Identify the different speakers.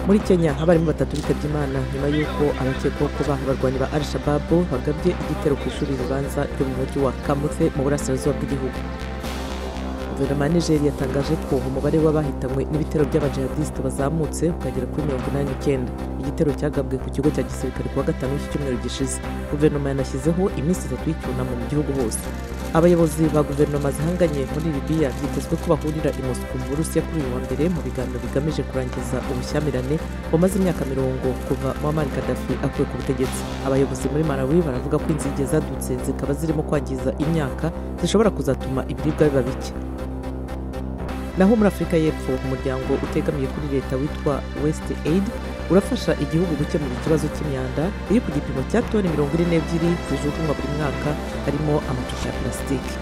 Speaker 1: Muri Kenya, abarimu batatu bitabye Imana nyuma y'uko abakekwaho kuba abarwanyi ba Al-Shabaab bagabye igitero ku ishuri ribanza ryo mu mujyi wa Kamuthe mu burasirazuba bw'igihugu. Guverinoma ya Nigeria yatangaje ko umubare w'abahitanywe n'ibitero by'abajihadisite bazamutse ukagera kuri 89. Igitero cyagabwe ku kigo cya gisirikare kuwa gatanu w'iki cyumweru gishize. Guverinoma yanashyizeho iminsi 3 y'icyunamo mu gihugu hose. Abayobozi ba guverinoma zihanganye muri Libiya byitezwe ko bahurira i Moscou mu Burusiya kuri uyu wa mbere mu biganiro bigamije kurangiza ubushyamirane bumaze imyaka 40 kuva Muammar Gaddafi akuwe ku butegetsi. Abayobozi muri Malawi baravuga ko inzige zadutse zikaba zirimo kwangiza imyaka zishobora kuzatuma ibiribwa biba bike. Naho muri Afurika y'Epfo, umuryango utegamiye kuri leta witwa West Aid urafasha igihugu gukemura ikibazo cy'imyanda iri ku gipimo cya toni 42 zijugunywa buri mwaka, harimo amacupa ya plastique.